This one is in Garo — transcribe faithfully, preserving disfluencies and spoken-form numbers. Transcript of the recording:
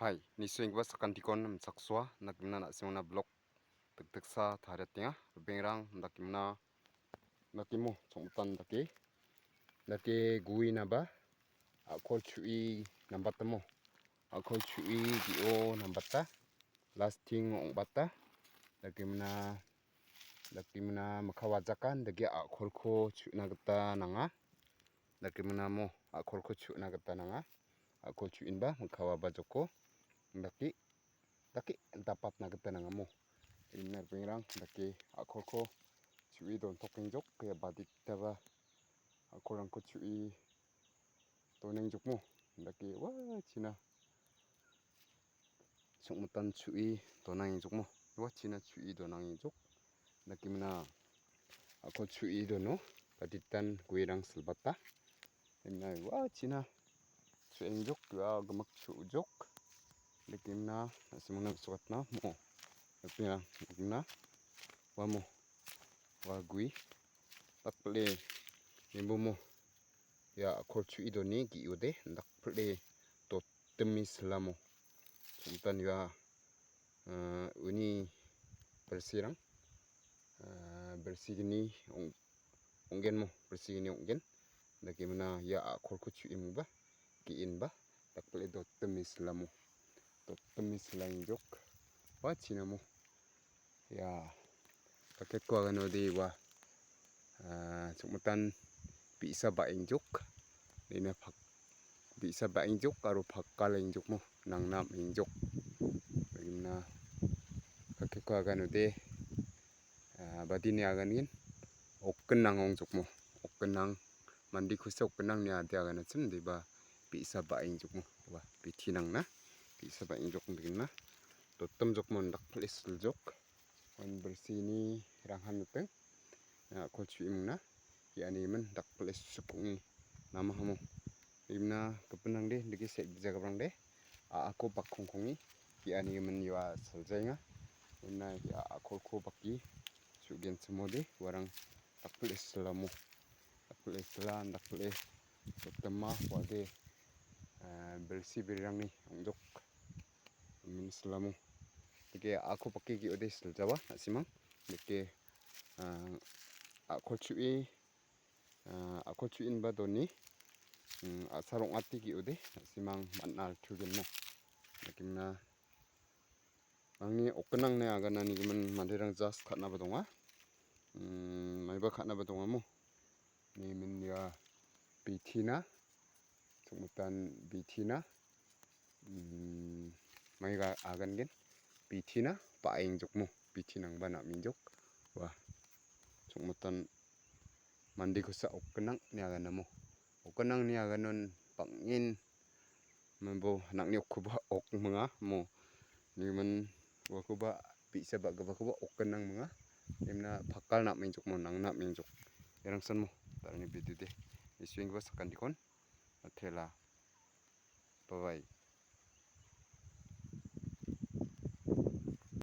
Hai, nisoenggipa sakantikon namchaksoa, nakimna na·simangna blog dikdiksa tariatenga. Ribengrang, dakimna, dakimo, chongmitan dake, dake guinaba, a·kol chu·i nambatamo, a·kol chu·i ge·o nambata, lasting ong·bata, dakimna, dakimna mikka wajakan dake a·kolko chu·na gita nanga. Dakimnamo a·kolko chu·na gita nanga. A·kol chu·inba mikka wabajoko dake, dake dapatna gita nangamo. Ina ribengrang dake a·kolko chu·e dontokengjok, ia baditaba a·kolrangko chu·e donengjokmo. Dake ua china chongmitan chu·e donangengjokmo. Ua china chu·e donangengjok. Dakimna a·kol chu·e dono. Baditan guerang silbata. Hemnai ua china chu·engjok, ua gimik chu·jok. Dakimna na·simangna gisokatna mo. Dakimna, dakimna. Ua mo. Ua gui. Dakpile. Nembo mo. Ia a·kol chu·e doni ge·ode, dakpile dotdime silamo. Chongmitan ia, ah, uni bilsirang, ah, bilsigni ong-, ong·genmo, bilsigni ong·gen. Dakimna ia a·kolko chu·emoba, ge·enba, dakpile dotdime silamo. Dotdime silaengjok. Ua chinamo. Ia, kaketko aganode ua, ah, chongmitan bi·sa ba·engjok. Ina pak-, bi·sa ba·engjok aro pakkalengjokmo, nangna am·engjok. Ina kaketko aganode, ah, badini agangen okginnang ongjokmo, okginnang. Mande kosa okginnang ine ade aganachim deba bi·sa ba·engjokmo, ua bitinangna bi·sa ba·engjok dikna. Dotdimjokmo indakpile siljok. Wan bilsini ranghan miting. A·kol chu·emingna. Ge·anigimin dakpile sukonge namahamo. Imna gipinrangde, dake sek bijagaprangde. A·ako bakkongkonge. Ge·anigimin ua saljaenga. Imna ia a·kolko baki chu·genchimode. Uarang dakpile silamo. Dakpile sila, dakpile dotdima, uade, eh, bilsi birirangni ong·jok. Min silamo. Dake a·ako bake ge·ode siljaba, na·simang. Dake, ah, a·kol chu·e, ah, a·kol chu·enba doni, mm, a·sa rong·ate ge·ode, na·simang man·a altugenna. Dakemna, angni okginnangne agananigimin manderang jas ka·naba donga. Mm, maiba ka·naba dongamo. Nimin ia bitina, chongmitan bitina, mm, maiga agangen bitina, ba·engjokmo, bitinangba na·mengjok. Ua, chongmitan mande kosa okginnang ine aganamo. Okginnang ine aganon bang·en Mambo nang·ni okkoba ok minga mo. Nigimin uakoba bi·sa ba·gipakoba ok gnang minga. Imna pakal na·mengjok mo, nang na·mengjok. Erangsan mo, darani video de. Isuenggipa sakandikon. Atela. Bye bye.